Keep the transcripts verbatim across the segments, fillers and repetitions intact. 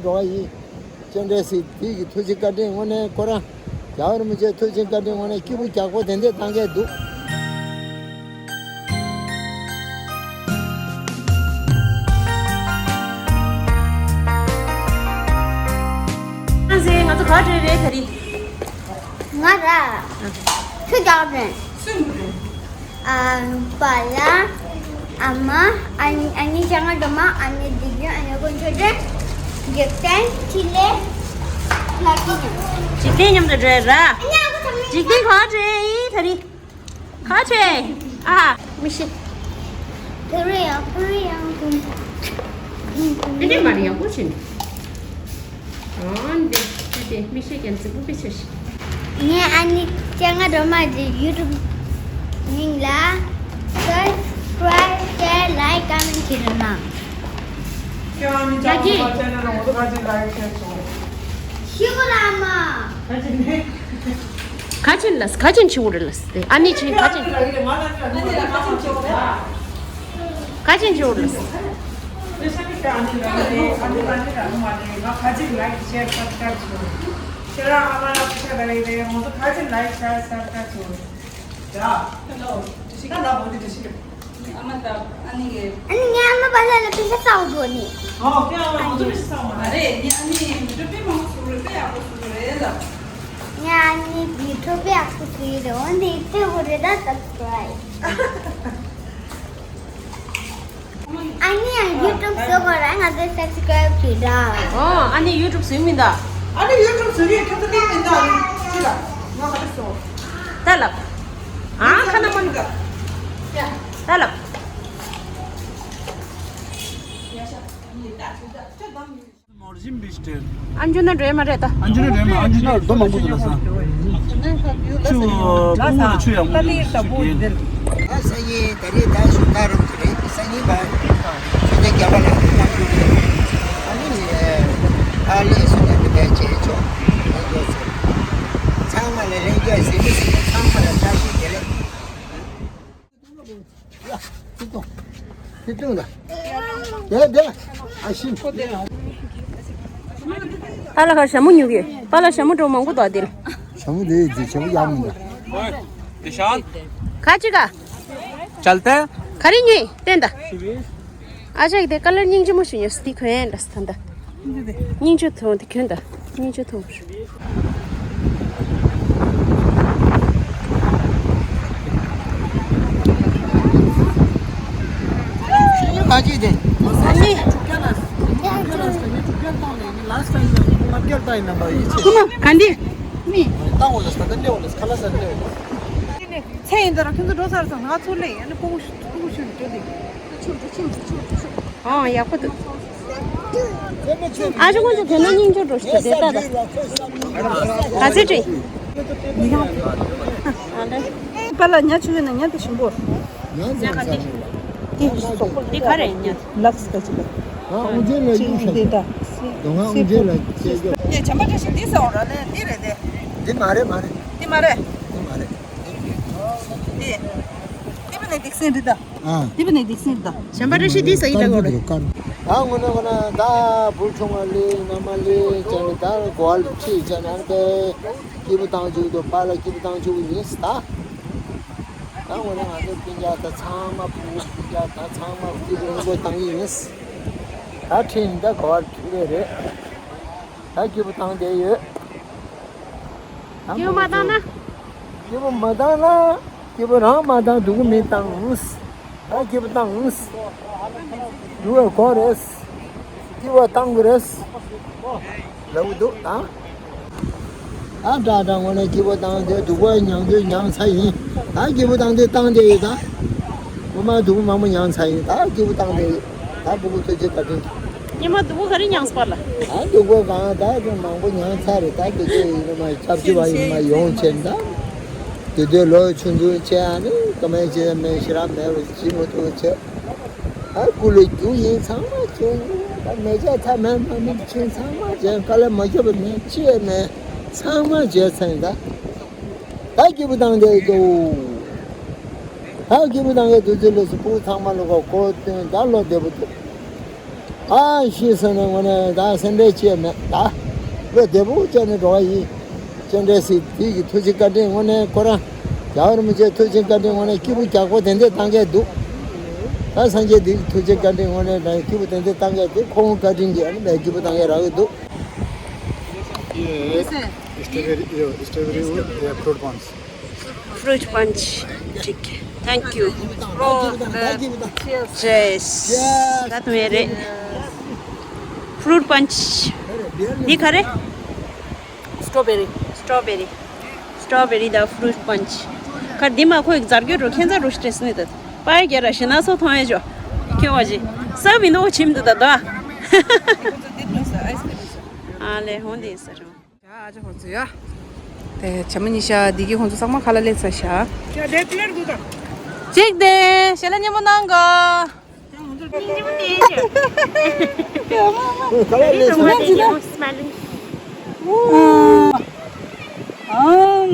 འགྲོ་བ་ཡིན། ཅན་འདྲ་སྲིད་དེ་གི་ཐུགས་རྗེ་བཀའ་དྲིན་དངོས་གནས་ཁོ་རང་རྒྱལ་བ་རིན་པོ་ཆེ་ཐུགས་རྗེ་བཀའ་དྲིན་དངོས་གནས་སྐྱིད་པོ་རྒྱག་པོ་དེ་འདྲས་བཏང་གས་འདུག་ང་ཚོ་ག་འདྲ་རེད་ད་རེད། ང་ར། ཁྱོད་རྒྱག་རེད། སུ་རེད། ཨ། པཱ་ལགས། ཨ་མ། ཨ་ནི་ཨ་ནི་ཅང་ང་འགྲོ་མ། ཨ་ནི་འདི་རྒྱུ། ཨ་ནི་དཀོན་མཆོག་འདྲེ། འཇིག་རྟེན། འཕྲིན་ལས། ལགས་ཀྱི་ཉམས། འཇིག་རྟེན་མཉམ་དུ་འགྲོ་ཡ་ར། ཨ་ནི་ཨ་ཁུ་ཚང་མ། འཇིག་རྟེན་ག་འདྲ་ཡིན་ད་རེད། ག་འདྲ། ཨ། མི་ཤེས། ཕེ་རེ་ཡང་ཕེ་རེ་ཡང་ཀུན། ཨེ་འདྲས་མ་རེད། ཡག་པོ་བྱས་འདུག་ཨང་། འདི་འདི་འདི་མི་ཤེས་ཀྱང་རྫིག་པོ་དཔེ་ཆ་ཞིག་ངས་ཨ་ནི་ཅང་ང་འགྲོ་མ་གི་ཡུ་ཊུབ་མིང་ལ་སབ་སི་ཀ་རའིབ། ཤེར། ལའིཀ། ཀོ་མེན་ཊི་བྱེད་རོགས་གནང་། ཁྱོད་ཨ་ནི་ཅང་ང་འགྲོ་མ་ཅེ་ནལ་ལ་ངོ་ཐུག་ག་ཅིག་ལའིཀ་ཤེར་བྱོས། ཤི་གོ་ལ་མ། ག་ཅིག་ནས། ག་ཅིག་ལ་ག་ཅིག་བྱེད་དགོས་རེད་ལ་སྟེ། ཨ་ནི་ཅིག་ག་ཅིག་ཨ་ནི་ལ་ག་ཅིག་བྱེད་དགོས་རེད། ག་ཅིག་བྱེད་དགོས་རེད་ལ་སྟེ། ཨ་ནི་ལ་ནི་ཨ་ནི་ལ་ནི་ལ་ནི་མ་ནི་ང་ག་ཅིག་ལའིཀ་ཤེར་སབ་སི་ཀ་རའིབ་བྱེད་དགོས་རེད། ཁྱེད་རང་ཨ་མ་ལ་ཕུ་ཤ་ག་རེ་རེད། ང་ཚོ་ག་ཅིག་ལའིཀ་ཤེར་སབ་སི་ཀ་རའིབ་བྱེད་དགོས་རེད། ཡ། ཧེ་ལོ། ད་ལ་བོ་དེ་དེ་ཤི། ཨ་མ་ད་ཨ་ནི་གི། ཨ་ནི་ངའི་ཨ་མ་པཱ་ལགས་ལ་པེ་ཤ་ཟ་འོ་འགྲོ་ནི། ཨོ། ཁྱོད་ཨ་མ་ང་ཚོ་པེ་ཤ་ཟ་མ་རེད། ངའི་ཨ་ནི་མི་ཊོ་དཔེ་མང་པོ་བཟོ་རེད། དཔེ་ཡག་པོ་བཟོ་རེད་ལ། ངའི་ཨ་ནི་མི་ཊོ་དཔེ་ཡག་པོ་བཟོ་ཡི་རེད། འོན་ཏེ་ལྟོས་དགོས་རེད། ད་སབ་སི་ཀ་རའིབ། ཨ་ནི་ཡང་ཡུ་ཊུབ་བཟོ་དགོས་ར། ང་ཚོའི་སབ་སི་ཀ་རའིབ་བྱེད་ར། ཨོ། ཨ་ནི་ཡུ་ཊུབ་བཟོས་མིན་ད། ཨ་ནི་ཡུ་ཊུབ་བཟོས་རེད། ཁྱོད་ཚོ་ལྟ་མིན་ད། ཅི་ལ་ང་ག་རེ་བཟོ། ད་ལབ། ཨ། ཁ་ན་མ་ནི་ད། ད་ལབ། ཨན་ཇུ་ན་འགྲོ་ཡ་མ་རེད་ད། ཨན་ཇུ་ན་འགྲོ་ཡ་མ། ཨན་ཇུ་ན་རྡོ་མང་པོ་འདུག་ལ་ས། ཆུ་སྤུ་གུ་ལ་ཆུ་ཡག་པོ་ཞིག་གྱོན། ད་སང་ཉིན་ད་རེས་ད་ཞོགས་ཀ་རང་གི་རེད། སང་ཉིན་བར་ཆུ་ཚོད་བརྒྱད་པ་ལ་ཡོང་གི་རེད། ཨ་ནི་ཨ་ལས་སུ་ནས་མི་ལས་བྱེད་ཆོག་ལས་འགོ་ཚུགས། ཚང་མ་ལས་ལས་འགོ་ཟིན་གྱི་ཟིན་གྱི་ཚང་མ་ལ་བཀྲ་ཤིས་བདེ་ལེགས། ཡ། ཁྱི་སྟོང་། ཁྱི་སྟོང་ལ། དེ་དེ། ཨ་ཤི། པཱ་ལགས་ཁ་ཞྭ་མོ་ཉོ་གི། པཱ་ལགས་ཞྭ་མོ་འགྲོ་མང་པོ་འདུག་དེ་ལ། ཞྭ་མོ་དེ་དེ་ཞྭ་མོ་ཡག་མི་འདུག་ཁ་ཅིག་ག་ག་རེ་ཉོས་བསྟན་ད། ཨ་ཅག་གི་དེ་ཀ་ལར་སྙིང་རྗེ་མོ་ཞིག་ཉོས་སི་དེ་གོན་ཡ་འདྲ་སི་ད་ད། སྙིང་རྗེ་ཐོང་དེ་གྱོན་ད། སྙིང་རྗེ་ཐོང་། ག་ཅི་དེ། ཨ་ནི། ཁྱི་མ་ག་འདི། མི། ཚེ་ཡིན་ད་ར་ཁྱོད་ཚོ་འགྲོ་ཚར་སོང་། ང་ཚོ་ལས་ཡང་ནི་ཕྲུ་གུ་ཕྲུ་གུ་ཞིག་འགྲོ་དེ། ཨོ་ཡག་པོ་འདུག་ཨ་ཅོ་ཁོང་ཚོ་དེ་ནས་སྙིང་རྗེ་འགྲོ་ཞིག་དེ་ལྟ་ད། ག་ཚོད་བྲིས། ཉི་ཧང་། ཨ་ལེ། པཱ་ལགས་ཉ་ཆུ་ཡོད་ན་ཉ་དེ་ཞིམ་པོ། ཉ་ཟ་ཟ། དེ་ག་རེ་ཉ། ལགས་སི་ཀ་ཅི་ལ། ང་དབུ་འབྱེད་ལ་གཡུག་ཤག་དེ་ད། དོ་ང་དབུ་འབྱེད་ལ་བྱེད་རྒྱུ། དེ་བྱམས་པ་བཀྲ་ཤིས་འདི་ཟེར་བ་ར་ལེ་འདི་རེད་དེ། འདི་མ་རེད་མ་རེད། འདི་མ་རེད། འདི་མ་རེད། འདི། འདི་པ་ནས་འདི་སེང་རི་ད། ཨ། འདི་པ་ནས་འདི་སེང་རི་ད། བྱམས་པ་བཀྲ་ཤིས་འདི་ཟ་ཡི་ད་གོ་རེད། ད་ངོ་ན་ངོ་ན་ད་བུ་ཆུང་བ་ལེ་ན་མ་ལེ་ཅན་ད་གོ་བ་ལ་ཁྲིད་ཅན་ཨ་ཏེ། སྐྱིད་པོ་བཏང་བཅུག་འདུག་པཱ་ལགས་སྐྱིད་པོ་བཏང་བཅུག་ཡིན་ད། ད་འོ་ན་ང་ཚོ་སྤུན་ཀྱག་ད་ཚང་མ་ཕྲུ་གུ་སྤུན་ཀྱག་ད་ཚང་མ་སྐྱིད་པོ་བཟོ་བཏང་གི་ཡིན། ད་ཁྲིད་ནི་ད་ག་བར་ཁྲིད་ལེ་རེད། ད་སྐྱིད་པོ་བཏང་བསྡད་ཡོད། ད་སྐྱིད་པོ་མ་བཏང་ན། སྐྱིད་པོ་མ་བཏང་ན། སྐྱིད་པོ་རང་མ་བཏང་སྡུག་གུ་མི་བཏང་། ད་སྐྱིད་པོ་བཏང་། སྡུག་ག་གོ་རེད། སྐྱིད་པོ་བཏང་དགོས་རེད། ལབ་འདུག་ད། ཨ་དྲག་དྲག་ངོ་ནས་སྐྱིད་པོ་བཏང་དེ་སྡུག་པོ་མྱང་དུས་མྱང་ཚར་ཡིན། ད་སྐྱིད་པོ་བཏང་དེ་བཏང་དེ་ཡིན་ད། ངོ་མ་སྡུག་པོ་མང་པོ་མྱང་ཚར་ཡིན། ད་སྐྱིད་པོ་བཏང་དེ་ཡིན། ད་སྡུག་པོ་ཐུགས་རྗེ་བཀའ་དྲིན། ཉི་མ་སྡུག་པོ་ག་རེ་མྱངས་པ་ལ། ད་སྡུག་པོ་གང་ད་དེ་མང་པོ་མྱངས་ཚར་རེད། ད་དེ་དུས་ཡིན་ན་མ་སྐྱབས་བཅོལ་བ་ཡིན་ན་མ་ཡོང་བྱས་ད། དེ་དུས་ལོ་ཆུང་ཆུང་བྱས་ཨ་ནི་ཀ་མེད་བྱས་མེད་ཞེ་དྲག་མེད་པ་བྱེད་མ་ཐུབ་བྱས། ད་སྐུ་ལས་རྒྱུ་ཡིན་ཚང་མ་བྱས། ད་མེ་ལྕེ་ཐ་མལ་མ་མི་ཆེན་ཚང་མ་བྱས། དཀའ་ལས་མ་བརྒྱབ་པ་མེད་ཅི་ཡང་མེད། ཚང་མ་བྱས་ཚར་ཡིན་ད། ད་སྐྱིད་པོ་བཏང་བསྡད་འདུག་ད་སྐྱིད་པོ་བཏང་བསྡད་འདུག་ཚེ་ལོ་སུ་ཕྲུ་གུ་ཚང་མ་ལོ་ག་གོ་སྟོན་ད་ལོ་བདེ་པོ་འདུག་ཨ་ཤི་སོང་ནས་དངོས་གནས་ད་སེམས་ཁྲལ་བྱས་མེད་ད། བློ་བདེ་པོ་བྱས་ནས་འགྲོ་བ་ཡིན། ཅི་འདྲ་སྲིད་དེ་གི་ཐུགས་རྗེ་བཀའ་དྲིན་དངོས་གནས་ཁོ་རང་རྒྱལ་བ་རིན་པོ་ཆེའི་ཐུགས་རྗེ་བཀའ་དྲིན་དངོས་གནས་སྐྱིད་པོ་རྒྱག་པོ་དེ་འདྲས་བཏང་གས་འདུག་ད་སངས་རྒྱས་དེ་གི་ཐུགས་རྗེ་བཀའ་དྲིན་དངོས་གནས་ད་སྐྱིད་པོ་དེ་འདྲས་བཏང་གས་འདུག་ཁོང་བཀའ་དྲིན་གྱིས་ཨ་ནི་ལས་སྐྱིད་པོ་བཏང་གས་རག་གི་འདུག Strawberry, yeah, strawberry with, yeah, fruit punch. Fruit punch. Thank you. Oh, uh, cheers. Yes. That way, fruit punch. འདི་ག་རེ། Strawberry. Strawberry. Strawberry དང་fruit punch. ག་འདི་མ་ཁོ་ཡི་ཛར་གྱི་རོ་ཁྱེད་ཚ་རོ་སྟེ་སི་ནི་ད། པའི་རྒྱ་ར་ཞི་ན་སོ་མཐོང་ཡ་ཇོ། ཁྱོད་བ་ཇི། ས་བི་ནོ་ཆིམ་དུ་ད་ད། ཨ་ལེ་ཧོན་དེ་ས་རོ། ཡ་ཨ་ཅག་ཁོང་ཚོ་ཡ། དེ་བྱ་མོ་ཉི་ཤ་འདི་གི་ཁོང་ཚོ་ཚང་མ་ཁ་ལ་སླེབས་ཚར་ཤག་ཡ་དེ་པི་ལེར་དགོས་ད། གཅིག་དེ་ཞལ་ལག་མཉེས་པོ་གནང་གོ། ཁ་ལ་སླེབས་ཚར། ཨམ།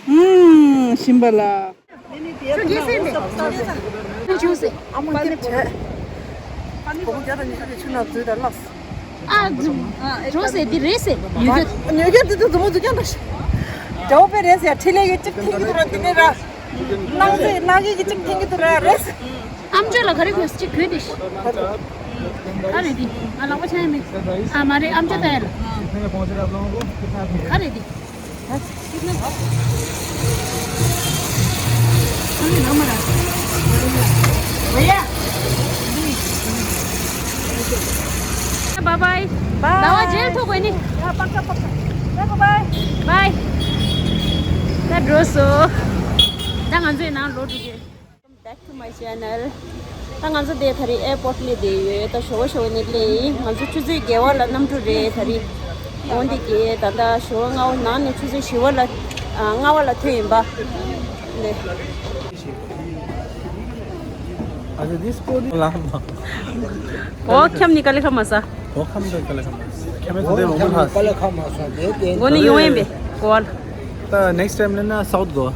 ཨམ། ཞིམ་པ་ལ། ཨ་མ་སྐྱེས་བྱས། སྒོར་མོ་བརྒྱ་དང་ཉི་ཤུ་དེ་ཆུ་ནང་འཛུལ་དང་བརླགས། ཨ་ཙི། ཨ་ཇོ་སེ་འདི་རེད་སེ། ཉོ་རྒྱུ། ཉོ་རྒྱུ་དེ་ཚོ་འཛུལ་མོ་འཛུལ་ཀྱང་འདྲ་ཞིག་འཇོ་པེ་རེད་སེ། ཡ་ཁྲི་ལེ་གི་གཅིག་འཐེན་གི་འདུག་ར་དེ་ནས་ར། ནང་ཚེ་ནག་གི་གི་གཅིག་འཐེན་གི་འདུག་ར་རེད་སེ། ཨམ་ཅོག་ལ་ག་རེ་དགོས་གཅིག་གོས་དེ་ཤི། ག་རེ་འདི། ང་ལག་པ་འཆང་ཡ་མེད། ཨ་མ་རེད་ཨམ་ཅོག་ལྟ་ཡ་ལ། ག་རེ་འདི། Bye bye. Bye. ཟླ་བ་རྗེས་ཐུག་དགོས་ནི། Bye. Bye. ད་འགྲོ་སོ། ད་ང་ཚོའི་ནང་ལོག་འགྲོ་གི། Back to my channel. ད་ང་ཚོ་དེ་ད་རེས་ཨེར་པོར་ཊི་སླེབས་བསྡད་ཡོད། ད་ཞོགས་པ་ཞོགས་པ་ནས་སླེབས་ཡིན། ང་ཚོ་ཆུ་ཚོད་བརྒྱད་པ་ལ་གནམ་གྲུ་རེད་ད་རེས། འོན་ཏེ་གི་ད་ལྟ་ཞོགས་པ་ལྔ་པ་ནང་ནས་ཆུ་ཚོད་བཞི་པ་ལ། ཨ། ལྔ་པ་ལ་ཐོན་ཡིན་པ། ལེ། ཨ་ཙི། འདི་སྤོ་འདི་ལ་མ། འོ་ཁྱམས་ནི་ཀ་ལེ་ཁ་མ་ས། འོ་ཁམས་དང་ཀ་ལེ་ཁ་མ་ས། ཁྱམས་དེ་འོ་མོ་ཁམས་ཁ་ཀ་ལེ་ཁ་མ་ས་དེ་དེ། འགོ་ནས་ཡོང་ཡིན་པས་གོ་བ་ལ། ད་next time ལ་ན་South Goa།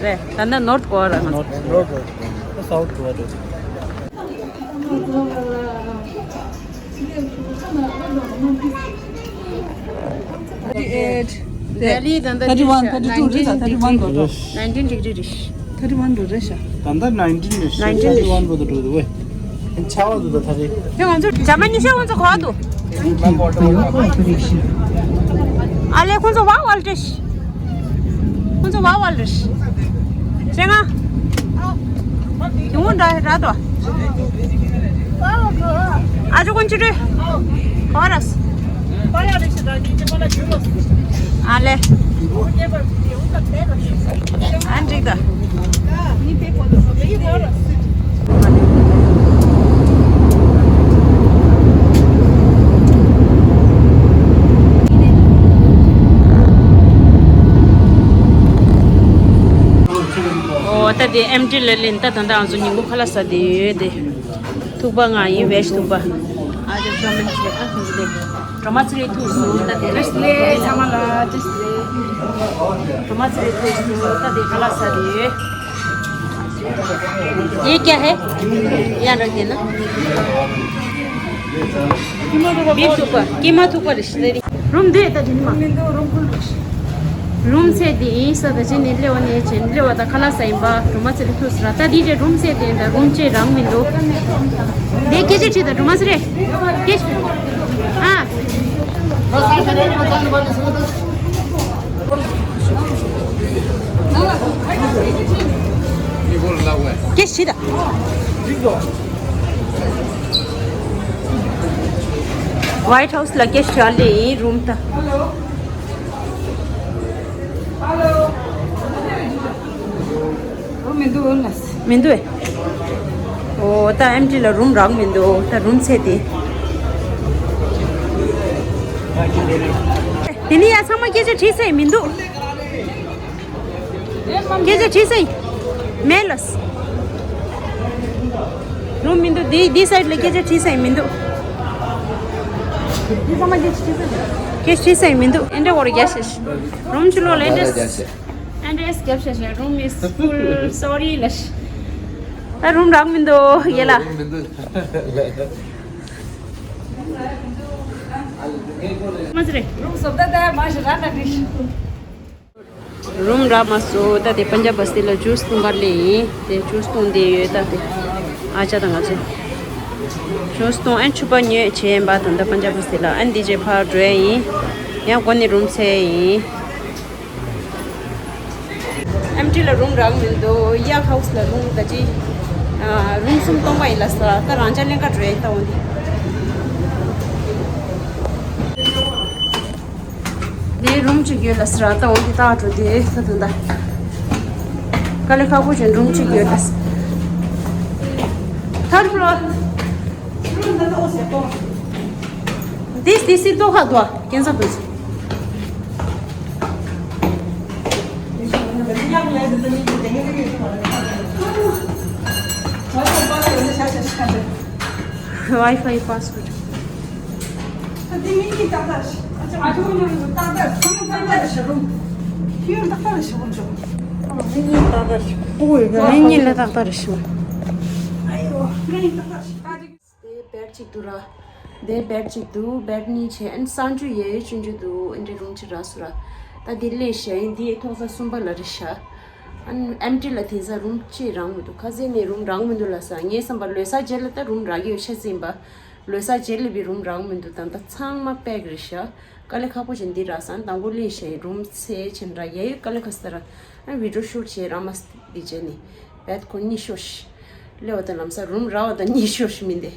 རེད། ད་ནི་North Goa ར་ང་ཚོ། North Goa། ད་South Goa རེད། Thirty-eight. Delhi དང་ད་thirty-one, thirty-two རེད་ད། Thirty-one འགྲོ་འགྲོ། Nineteen degree རེད། Thirty-one འགྲོ་རེད་ཤག་ད་ལྟ་nineteen རེད། Nineteen རེད། Thirty-one འགྲོ་འགྲོ་འདུག་ཝེ། ཆར་པ་འདུག་ད་ད་རེད། དེ་ང་ཚོ་ཇ་མ་ཉི་ཤོ་ང་ཚོ་གོ་བ་འདུག་ཨ་ལེ་ཁོང་ཚོ་བ་ཝལ་ཏྲེ་ཤི། ཁོང་ཚོ་བ་ཝལ་ཏྲེ་ཤི། ཅེ་ང་། དེ་ངོ་འདྲ་ར་དོ། ཨ་ཅོ་ཀུན་ཅི་རེད། ཨོ་ར་སི། ཨ་ལེ། ཨ་འགྲིག་ད། ཨོ་ད་དེ་ཨེམ་ཊི་ལ་ལེན། ད་ད་ད་ང་ཚོ་ཉིན་གུང་ཁ་ལག་ཟ་དེ་ཡོད་དེ། ཐུག་པ་ང་ཡིན། བེ་ཇི་ཐུག་པ། ཨ་ཅག་ཤོ་མིན་ཆེ་ཨ་ཐུག་དེ། གྲོ་མ་ཚི་རེ་ཐུག་སུ་ད་དེ་རེ་སི་ལེ་ཚང་མ་ལ་ཅི་སི་ལེ། གྲོ་མ་ཚི་རེ་ཐུག་སུ་ད་དེ་ཁ་ལག་ཟ་དེ་ཡོད། ये क्या है? यहाँ रख देना। बीफ ཐུག་པ། ཀི་མ་ཐུག་པ་རེད་ཤི་ལེ་རི། རུམ་འདི་ད་ཅི་ནི་མ། རུམ་ཚད་འདི་ཡིན་ས་ད་ཅི་ནི་སླེ་བ་ནས་ཅི་སླེ་བ་ད་ཁ་ལག་ཟ་ཡིན་པ། གྲོ་མ་ཚི་རེ་ཐུག་སུ་ར་ད་འདི་རེད། རུམ་ཚད་འདི་ད་རུམ་ཅེ་རང་མི་འདུག་འདི་སྐད་ཆ་དྲིས་ད་གྲོ་མ་ཚི་རེ། སྐད་ཆ། ཨ། སྐད་ཆ་དྲིས་ད། ཝའིཊ་ཧའུ་སི་ལ་སྐད་ཆ་དྲིས་ལེ་ཡིན་རུམ་ད། རུམ་མི་འདུག་ཨོ་ལ། མི་འདུག་ཨེ། ཨོ་ད་ཨེམ་ཊི་ལ་རུམ་རག་མི་འདུག་ད་རུམ་ཚད་དེ། དེ་ནི་ཡ་ཚང་མ་སྐད་ཆ་དྲིས་ཚར་མི་འདུག་སྐད་ཆ་དྲིས་ཚར་མེད་ལ། རུམ་མི་འདུག་འདི་འདི་སའིཌ་ལ་སྐད་ཆ་དྲིས་ཚར་མི་འདུག་འདི་ཚང་མ་སྐད་ཆ་དྲིས་ཚར། སྐད་ཆ་དྲིས་ཚར་མི་འདུག་ཨེ་འདྲ་བོར་རྒྱ་ཤེས། རུམ་ཆུ་ལོ་ལ་ཨེ་འདྲ། ཨེ་འདྲ་རྒྱབ་ཤེས། Room is full. Sorry ལ། ད་རུམ་རག་མི་འདུག་ཡེ་ལ། མ་ཟེར་རེད། རུམ་བཟོ་ད་ད་མ་ཞིག་རག་ན་འགྲིག་རུམ་རག་མ་སོང་། ད་དེ་པན་ཇབ་བ་སི་ལ་ཇུས་བཏུང་གར་ལས་ཡིན། དེ་ཇུས་བཏུང་དེ་ཡོད། ད་དེ་ཨ་ཅག་དང་ང་ཚོ་ཇུས་བཏུང་ཨན་ཆུ་པ་ཉོས་བྱས་པ་དང་། ད་པན་ཇབ་བ་སི་ལ་ཨན་དེ་རྗེས་ཕར་འགྲོ་ཡ་ཡིན། ཡང་སྒོ་ནས་རུམ་འཚོལ་ཡ་ཡིན། ཨེམ་ཊི་ལ་རུམ་རག་མི་འདུག་ཡ་ཧའུ་སི་ལ་རུམ་ད་ཅི། ཨ། རུམ་གསུམ་སྟོང་པ་ཡིན་ལ་ས། ད་རང་ཅག་ལེན་ག་འགྲོ་ཡིན། ད་འོང་དེ། དེ་རུམ་གཅིག་ཡོད་ལ་ས། ད་འོང་དེ་ད་འགྲོ་དེ་ད་དུང་ད། དཀའ་ལས་ཁག་པོ་བྱུང་། རུམ་གཅིག་ཡོད་ལ་ས། ཐར་ལོ། This, this is Doha, Doha. Kenza does. Wi-Fi password. དེ་བེད་གཅིག་འདུག་ར། དེ་བེད་གཅིག་འདུག་བེད་གཉིས་བྱས། ཨན་གསང་སྤྱོད་ཡས་ཡས་ཆུང་ཆུང་འདུག་ཨན་འདྲའི་རུམ་གཅིག་རག་སོང་ར། ད་འདི་ལས་བྱས་ཡིན། འདི་ཐོག་ས་གསུམ་པ་ལ་རེད་ཤག་ཨན་ཨེམ་ཊི་ལ་དེང་སང་རུམ་གཅིག་རག་མི་འདུག་ཁ་སང་ནས་རུམ་རག་མི་འདུག་ལ་ས། ངས་བསམ་པ་ལོ་གསར་རྗེས་ལ་ད་རུམ་རག་གི་ཡོད་ཤག་ཟིན་པ། ལོ་གསར་རྗེས་ལ་བི་རུམ་རག་མི་འདུག་ད་ད་ཚང་མ་པེག་རེད་ཤག་དཀའ་ལས་ཁག་པོ་ཞིག་འདི་རག་སང་། དང་པོ་ལས་བྱས་རུམ་འཚོལ་བྱས་ར་ཡས་ཡོད། དཀའ་ལས་ཁག་ས་ར། ཨན་བི་ཌི་ཡོ་ཤུ་ཊི་བྱས་ར་མ་འདི་བྱས་ནས་བེད་ཁོ་གཉིད་ཤོར་ཤག་ལས་བ་དང་ལམ་སང་རུམ་རག་བ་དང་གཉིད་ཤོར་ཤག་མི་འདི།